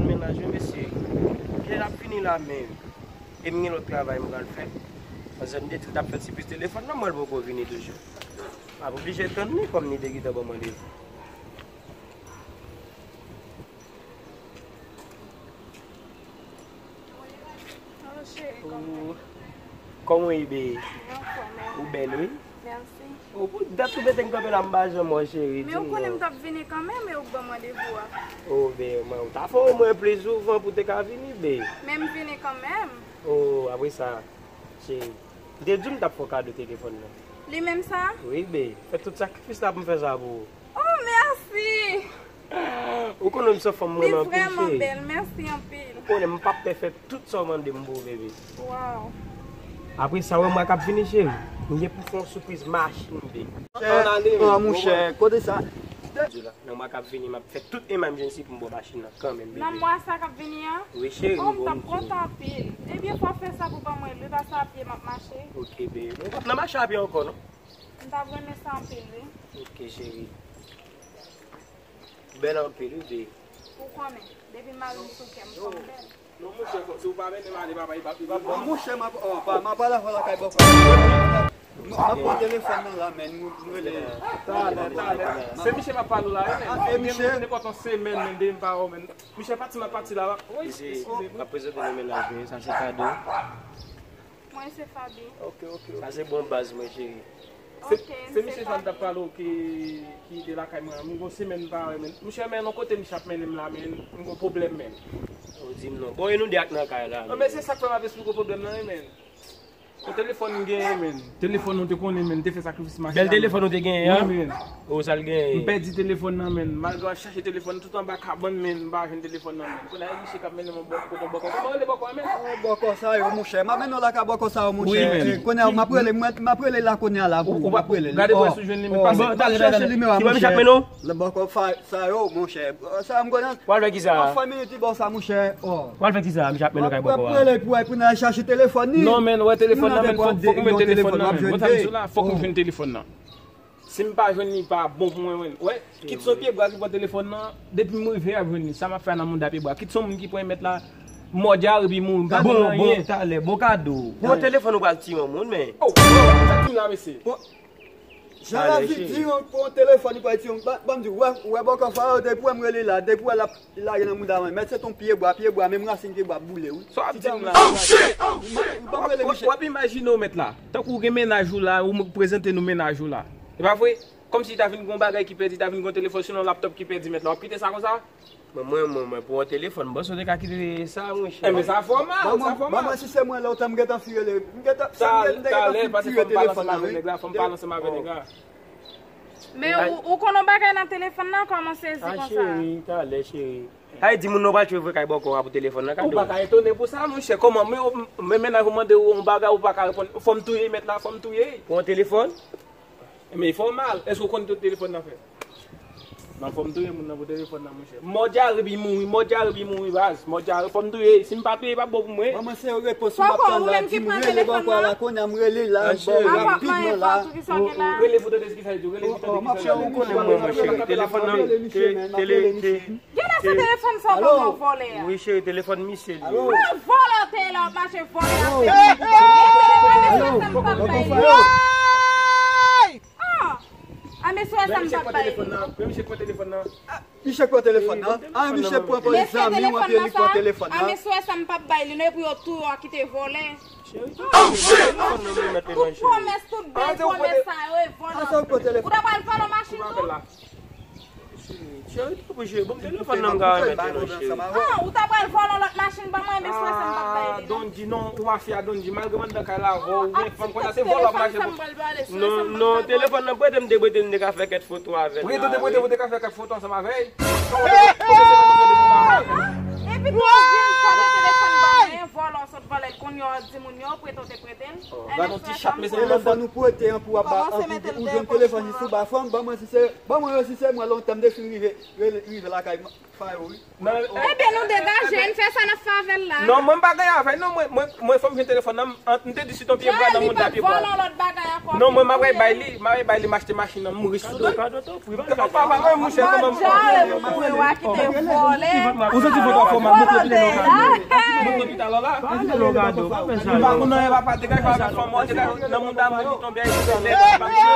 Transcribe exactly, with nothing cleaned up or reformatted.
Mennaj yo, mesye. Kilè l ap vini la menm? E m gen lòt travay m pral fè. Pandan m te di l t ap fè ti plis telefòn nan, m wè l poko vini toujou. M ap oblije tann li kòm li te gentan ban m randevou. Oh, cheri, kòman? Kòman w ye, be? Mwen anfòm, e ou? Ou bèl, wi. Mèsi. Oh, pou dat ou mete m kanpe la, m pa janm wè w, cheri. Men ou konnen m t ap vini kanmenm e ou ban m randevou a. Oh, be, mwen, ou ta fè omwen pli souvan pou te ka vini, be. Men m vini kanmenm. Oh, apre sa, cheri, m te di w m t ap fè w kado telefòn nan. Li menm sa? Wi, be. Fè tout sakrifis la pou m fè sa pou ou. Oh, mèsi! Ou konnen m se fanm mwen renmen anpil, cheri. Li vrèman bèl, mèsi anpil. Ou konnen m p ap pè fè tout sa w mande m pou ou, bebe. Waw. Apre sa, wè mwa k ap vini, cheri. M gen pou fè yon sipriz machin, bebe. Ann ale, oh, monchè, kote sa? Nan mwa k ap vini, m ap fè tout emergency pou m ba w machin nan kanmenm, bebe. Nan mwa sa k ap vini an? Wi, cheri. Oh, m t ap kontan anpil. Ebyen, fò w fè sa pou ban mwen, lè pase a pye m ap mache. Ok, bebe. Ou p ap nan mache a pye ankò, non? M t ap renmen sa anpil, wi. Ok, cheri. Bèl anpil, wi, be. Ou konnen, depi mari m sou kè m, fanm bèl. Non, monchè, si w pa mennen m ale, papa, li p ap, li p ap bon. Monchè, m ap, oh, pa, m ap pale avè w lakay bòkò. M ap pran telefòn nan la, men, m, m rele. Talè, talè. Se misye m ap pale w la, wi, men. Ah, e misye? Nenpòt yon semèn, men, depi m pa wè w, men. Misye pati, m ap pati la, wi. Eskize m. M ap prezante nou mennaj mwen, sa se Kado. Mwen se Faby. Ok, ok, ok. Sa se bon baz mwen, cheri. Se, ok, se misye sa m t ap pale w ki, ki te lakay mwen an. M gon semèn m pa wè, men. Monchè, men, yon kote misye ap mennen m la, men. M gon pwoblèm, men. Ou di m non. Bon, e nou de ak nan kay la, men. Non, men se sa k fè m ap esplike w pwoblèm nan, wi, men. Yon telefòn m genyen, men. Telefòn ou te konnen, men. M te fè sakrifis mache a, men. Bèl telefòn ou te genyen an? Wi, men. O, sa l genyen? M pèdi telefòn nan, men. Malgre m ap chache telefòn tout anba kabann, men, m pa jwenn telefòn nan, men. Kounye a, e misye k ap mennen m bò-, kote bòkò. Kòman rele bòkò a, men? Oh, bòkò sa yo, monchè. M ap mennen w lakay bòkò sa yo, monchè. Wi, men. Eh, kounye a, m ap rele, m ap rele la kounye a la pou, pou m ap rele li. Gade wè si w jwenn li, men. Oh, pase, pase chèche nimewo a, monchè. Ki bò misye ap mennen w? Bòkò sa yo, monchè. Sa yo m konnen. W al fè kisa? Fè minit li ba w sa, monchè. Oh. W al fè kisa? Misye ap mennen w kay bòkò a. M ap rele pou, pou n al chache telefòn li. Non, men, wè telefòn nan, men, fòk, fòk mwen telefòn nan, men. Mwen ta di w la, fòk m jwenn telefòn nan. Si m pa jwenn li, pa bon pou mwen, men. Wè, kit se yon pyebwa ki pran telefòn nan, depi m rive, y ap jwenn li. Sa m ap fè a nan mouda pyebwa? Kit se yon moun ki pran mèt la, mòde a epi mouri, m pa jwenn anyen. Bon, bon, talè, bon kado. Bon, telefòn ou pral tiye yon moun, men. Oh, sa k vin la, mesye? Jan lavi di, yon, pou yon telefòn, li pral di, yon, ban, ban m di, wè, wè bòkò sa yo, depi wè m rele la, depi wè l ap lage nan mouda mwen, mèt se ton pyebwa, pyebwa, menm rasin pyebwa ap boule, wi. Sa w ap di m la? Oh, shit! Oh, shit! Ban m rele misye. W ap imajine w mèt la. Tankou w gen mennaj ou la, ou prezante nou mennaj ou la. E pa vre? Kòmsi ta vin gon bagay ki pèdi, ta vin gon telefòn, sinon laptòp ki pèdi mèt la. W ap kite sa konsa? Mwen, mwen, mwen, mwen, pou yon telefòn, m panse w te ka kite sa, monchè. Enben, sa fè w mal, sa fè w mal. Ban mwen, si se mwen, lè w tan m gentan fire le, m gentan, se m gentan, m gentan fin tire telefòn nan, wi. Fò m pale ansanm avè nèg la, fò m pale ansanm avè nèg la. Men ou, ou konn yon bagay nan telefòn nan, kòman w sezi konsa? Ah, cheri, talè, cheri. Sa vle di moun nan w pral tchwe vre kay bòkò a pou telefòn nan, kado. Ou pa ka etone pou sa, monchè. Kòman, men, men mennaj ou mande w yon bagay, ou pa ka reponn. Fò m touye mèt la, fò m touye. Pou yon telefòn? Men fè w mal. Èske w konn tout telefòn nan fè? Non, fò m touye moun nan pou telefòn nan, monchè. Mò dyare epi mouri, mò dyare epi mouri, baz. Mò dyare, fò m touye. Si m pa touye, pa bon pou mwen. Manman, se yon repons m ap tann la. Di m rele bòkò a la, kounye a m rele la, rapidman la. Rele pou tande sa ki sa yo di w, rele pou tande sa yo di w. M ap chèche, ou konnen mwen, mwen, cheri. Telefòn nan, te, tele, te, Genlè se telefòn sa w ban mwen vòlè a. Wi, cheri, telefòn misye li ye. Mwen vòlè w te ye la, w ap mache vòlè a. Ah, a mesye sa m p ap bay li non. Misye k pran telefòn nan. Ah, misye k pran telefòn nan. Ah, misye pran, pran zam li, w ap di li pran telefòn nan. A mesye sa m p ap bay li non, e pou yo tou yo kite vòlè. Tout pwomès, tout bèl pwomès sa yo, e vòlè. Ou ta pral vòlè machin tou? Cheri, tanpri cheri, ban m telefòn nan, m ka remèt ou non, cheri. Ah, ou ta pral vòlè yon lòt machin ban mwen, ebyen se sa m t ap bay li non. Donji, non, ou mafya Donji, malgre m anndan kay la avè w, ou gen fanm konsa, se vòlè w ap mache pou. Non, non, telefòn nan prete m te prete, m te ka fè kèk foto avè l. Prete w te prete, ou te ka fè kèk foto ansanm avè l. Epi tou ou di m prete telefòn ban mwen, vòlè w sot vòlè l, kounye a w ap di moun yo prete w te prete l. Gade yon ti chat, mezanmi. Telefòn ou pote an pou w ap ba, an pou ou jwenn telefòn li sou ba fanm, ban mwen si se, ban mwen yo si se mwen lontan m te fin rive, rive lakay Fayo, wi. Ebyen, nou degaje, n fè sa n ap fè avè l la. Non, mwen m pa gen avè l, non, mwen, mwen, mwen fò m jwenn telefòn nan, m, an, m te di si ton pye bwa nan moun ta pye bwa. Non, mwen m ap bay li, m ap bay li m achte machin nan, m mouri sou do l. Papa, mwen mouche kòman m. Ou santi vant ou ap fè w mal, montre pita lò la. Montre pita lò la. M pa konn anyen, papa, degaje avè fanm ou, degaje nan moun ta, moun li tonbe a, li tonbe a.